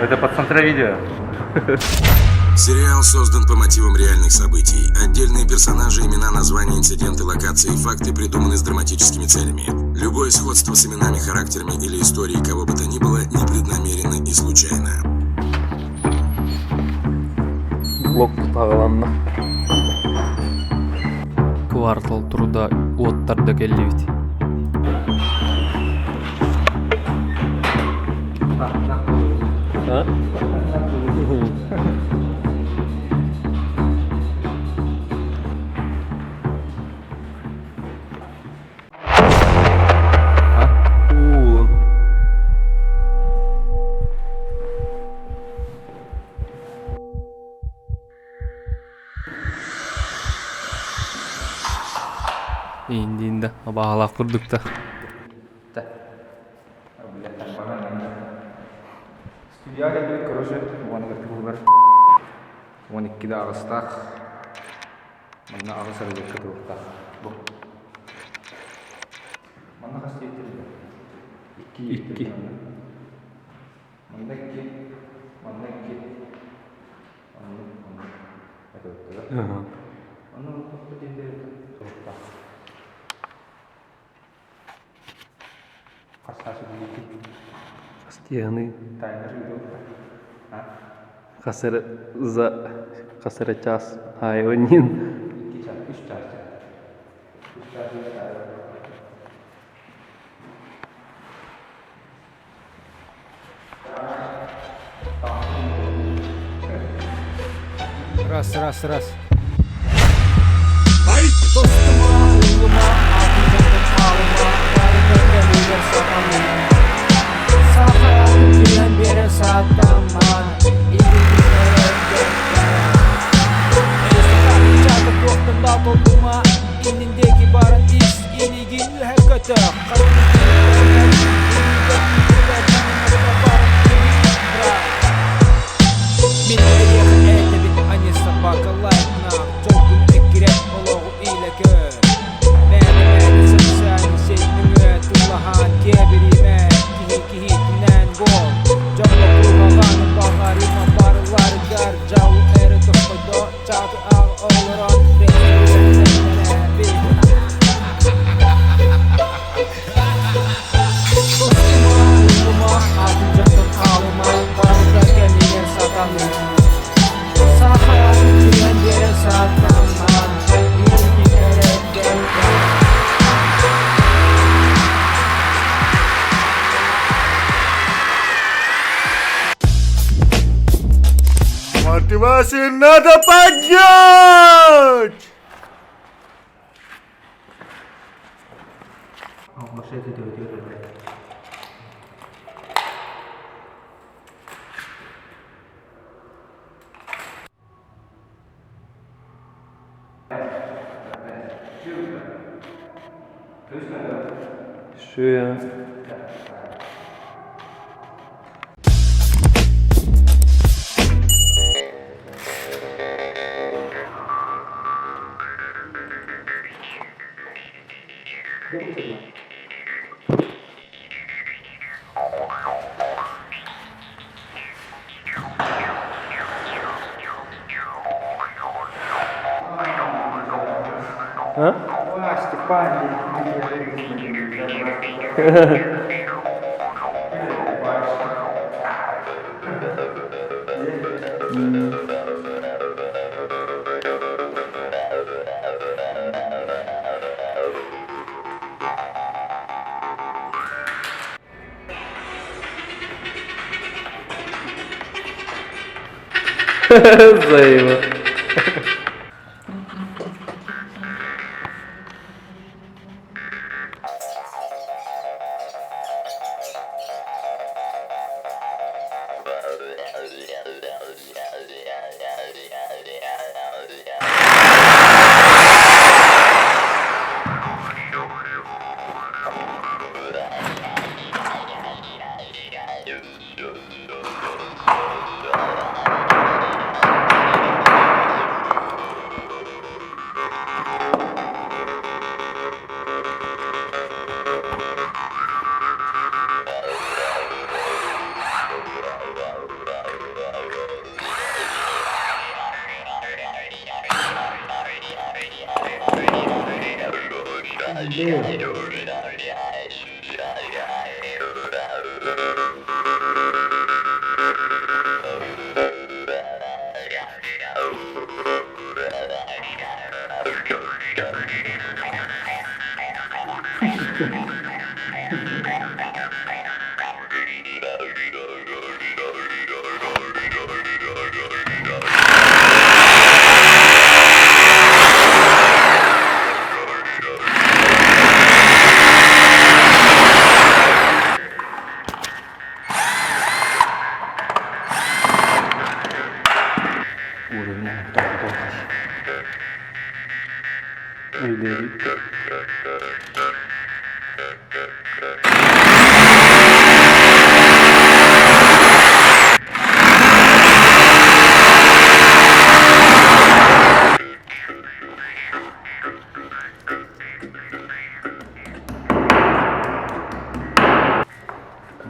Это под центра видео. Сериал создан по мотивам реальных событий. Отдельные персонажи, имена, названия, инциденты, локации и факты придуманы с драматическими целями. Любое сходство с именами, характерами или историей кого бы то ни было непреднамеренно и случайно. Блок аҕаланна. Квартал труда уоттарда кэллибит. А? Уун. Индиин да абааһылаах курдук да. Студияҕа кэлбит короче уонугар кыһыллар 12 да аҕыстаах манна аҕыс арыгы туруохтаах бу манна хас диэбиттэр икки Икки. манна икки манна икки оннук оннук этэ онно туруохтаах Хастыаны хас эрэ за хас эрэ чаас аайы Раз, раз, раз. Мин эйиэхэ этэбин, а не собака лайт нах Дьолгун эккирэт олоҕу илэ көр Мээнэ-мээнэ социальнай сеть нөҥүө тыллаһан киэбиримэ Киһи киһитинэн буол Дьоҥҥо куһаҕаны баҕарыма барыларыгар дьал эрэ тохтойдо Чааты аҕа олорон Мотивацию надо поднять! Шея. А? Взаимо.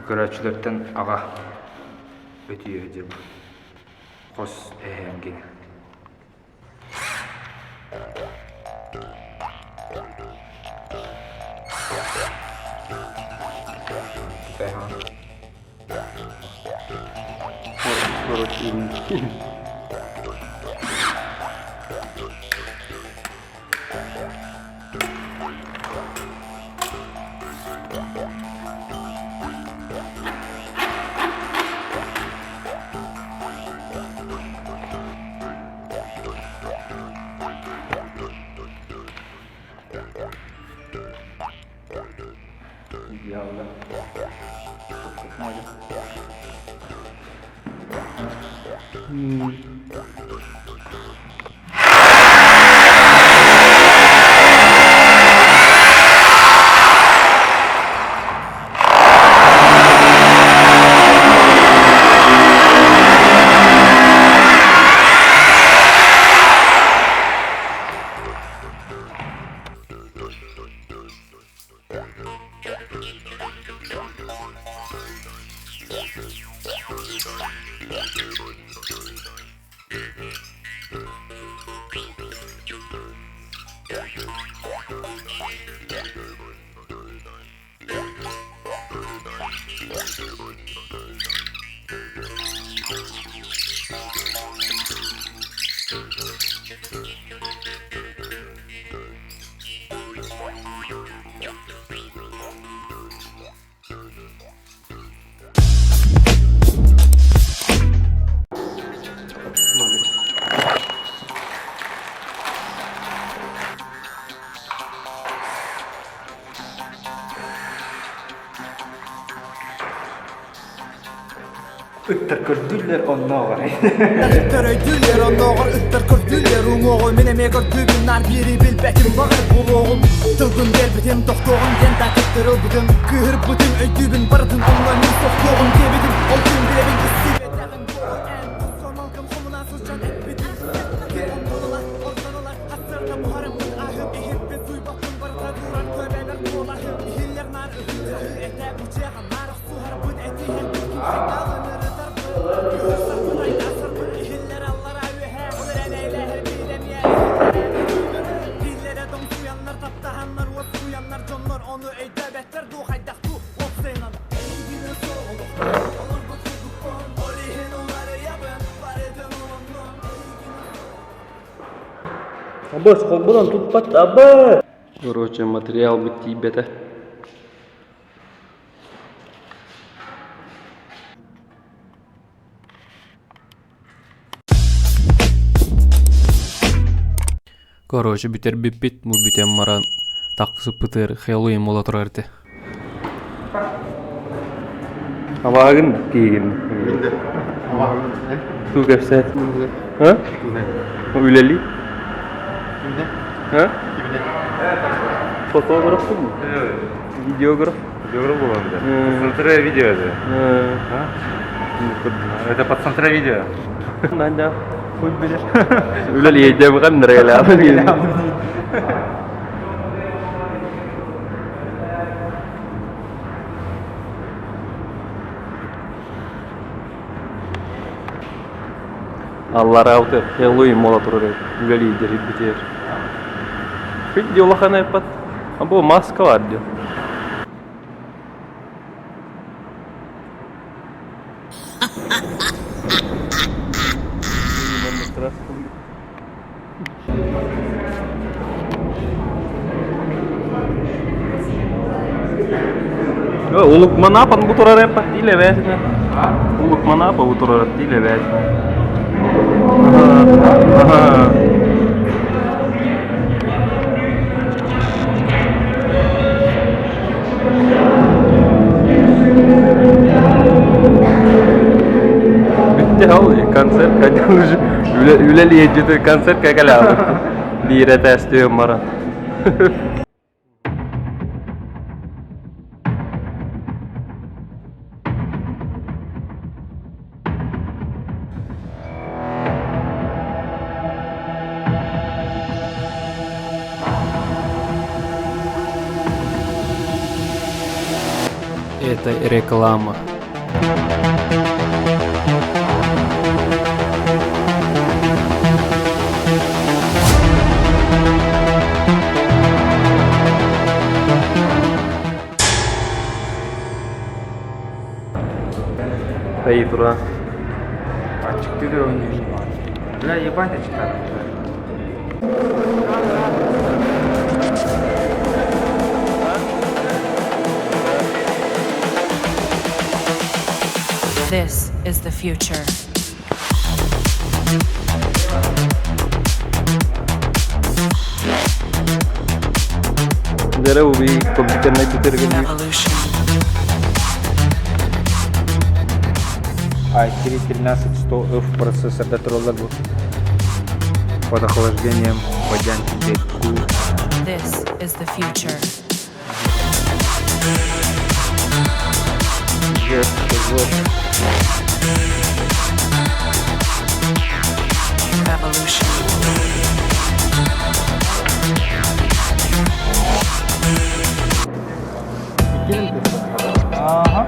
Көрөөччүлэртэн аҕа өтүйэ диэн хос эһээҥ кини. Идеально. Ыттар көрдүүллэр оннооҕор. Ыттар өйдүүллэр оннооҕор ыттар көрдүүллэр уҥуоҕу мин эмиэ көрдүүбүн наар биири билбэтим баҕар буолуоҕум тылбын биэрбитим тохтуоҕум диэн да кыттырылбытым кыыһырбытым өйдүүбүн барытын онно мин тохтуоҕум диэбитим ол күн билэбин истибэтэҕим буолан эн тусомалгым хомуна сылдьан эппитим ким буолла онтон ыла хастарда буһарыммыт аһым иһиппин суйбаппын барыта тууран көбөбөр куолаһым иһиллэр наар ыһыы этэ бучеҕа наар охсуһарбыт этиһэрбит ким хайдаҕын ырытарбыт кыыһырсарбыт айдаасарбыт иһиллэр аллара үөһэ ол эрэн эйлэһэрбит эмиэ иһиллэрэ тоҥсуйаннар таптаһаннар уоскуйаннар дьоннор ону өйдөөбөттөр дуу хайдах дуу уопсайынан эйигинэ суох олохтон олорбут курдукпун ол иһин уларыйабын барытын улуннум Абас, холбонон туппат, абас! Короче, материал бит тиийбэтэ. Короче, бүтэрбиппит, бу бүтэн баран тахсыппытыгар Хэллоуин буола турар этэ. Абаагын киигин. Туу кэпсэт. А? Үлэли. А? Фотограф Видеограф. Видеограф буолан да. Подсмотря видео это. Это подсмотря видео. Надя, хуй билер. Үлэлиэйдэ быхан нэрэлээн. Аллараа утуйар Хэллоуин буола турар эбит үлэлиирдэр ирбитигэр. Күн улахан айпат. Ha, bu maska var diyor. Улукманапан бу турар эппат диилэ бээтинэ. Улукманапа бу турар диилэ бээтинэ. Бүттэ ол концерт уже үлэлиэдьити концертка кэлээбит. Биир этээстүөм баран. Это реклама. Хайы тура. Аччыктыы да оонньуур. Бля, ебать аччыктаах. This is the future. Дьэ бу компьютернай бүтэргэ Evolution. i3 13100F процессорда тураллар бу. Под охлаждением водянки Q. This is the future. Evolution. Ага.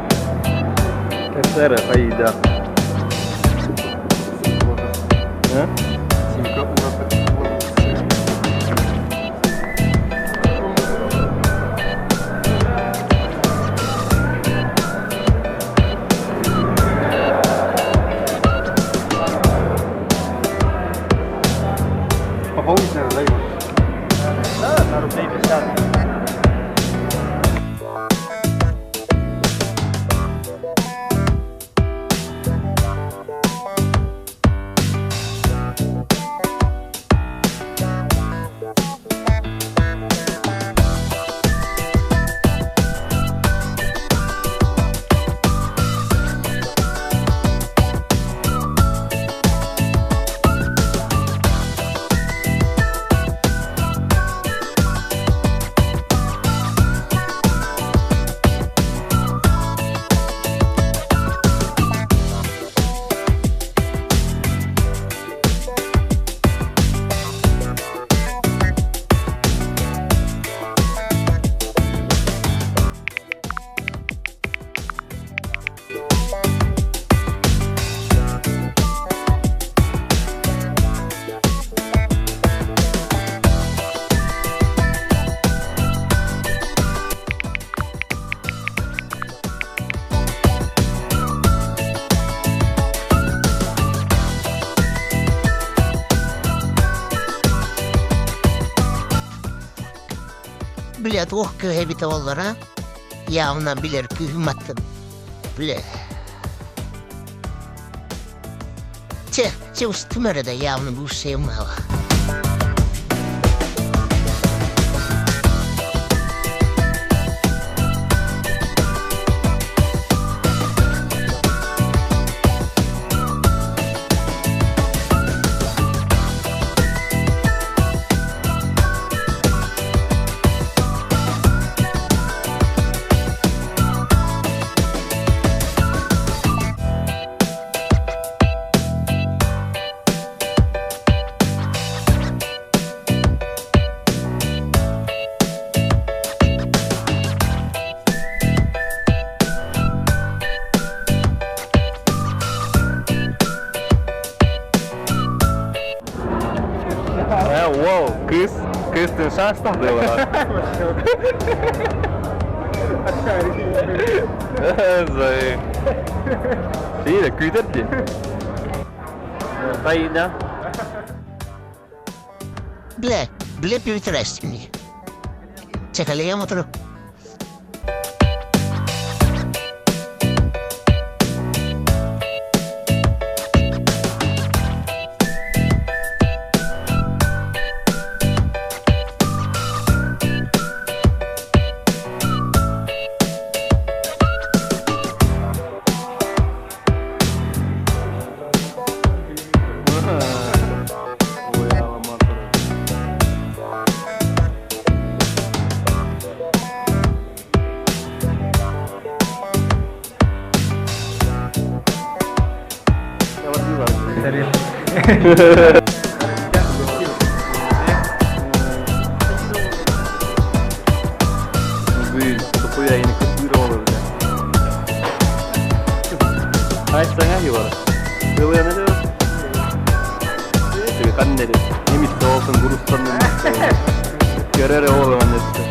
СР Аида. А? Симка Пополнить надо, да, его? Да, на рублей 50. Бля, туох кыыһа эбитэ буоллар, а? Явно билэр кыыһым аттын. Бля. Чэ, чэ устум эрэ да явно бывшая мало. Э, вау, кыыс. Кыыстын шанс тахтыылара. Зай. Тиийэ күүтэр дии. Тайна. Бля, бля пүтүрәстини. Чекалеем отырып. Көрөр оҕолорун эттэ.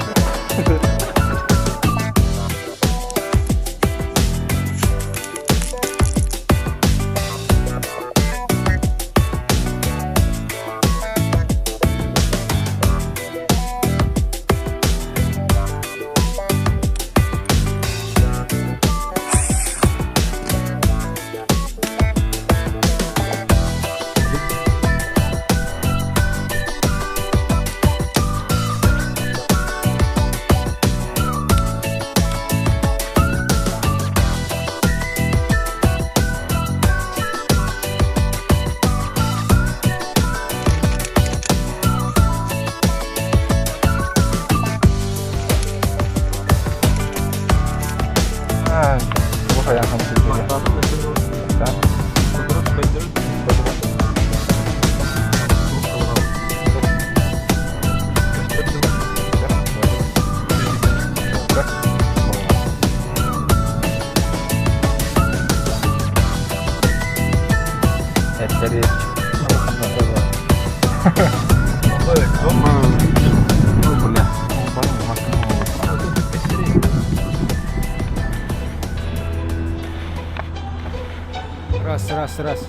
Раз, раз, раз.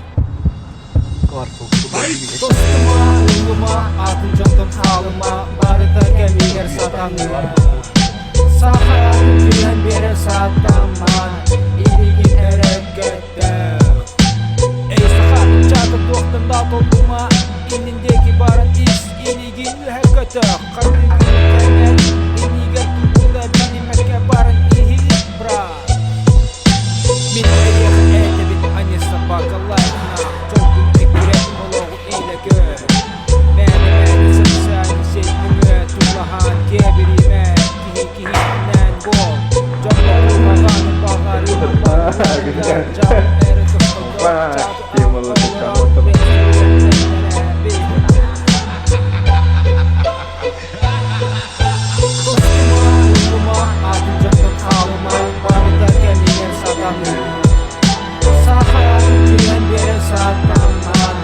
Достума, улума, атын дьонтон хаалыма, барыта кэмигэр сатаныа. Саха түһэн биэрэ сатама, илигин эрэ көтөх. Эй, саха, чаата туохтан да толлума, иннин диэки баран ис, илигин үһэ көтөх. Хардыгын кэҥэт, иннигэр тугу да билиммэккэ баран иһит, брат. Мин эйиэхэ этэбин, а не собака лайк на дьолгун эккирэт олоҕу илэ көр. Мээнэ-мээнэ социальнай сеть нөҥүө тулаһан киэбиримэ, киһи киһинэн буол. Дьоҥҥо куһаҕаны баҕарыма барыларыгар дьал эрэ тохтото, чааты олорон бэйэлэрин Тустума, уллума, атын дьонтон хаалыма, барыта кэмигэр сатаныы. Саха түһэн биэрэ сатаммат,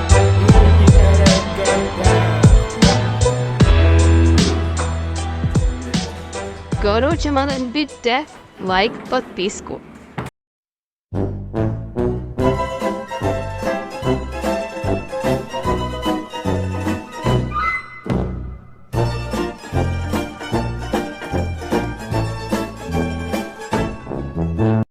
илиги эрэ көрдөр. Короче, манан бүттэ. Лайк, подписку.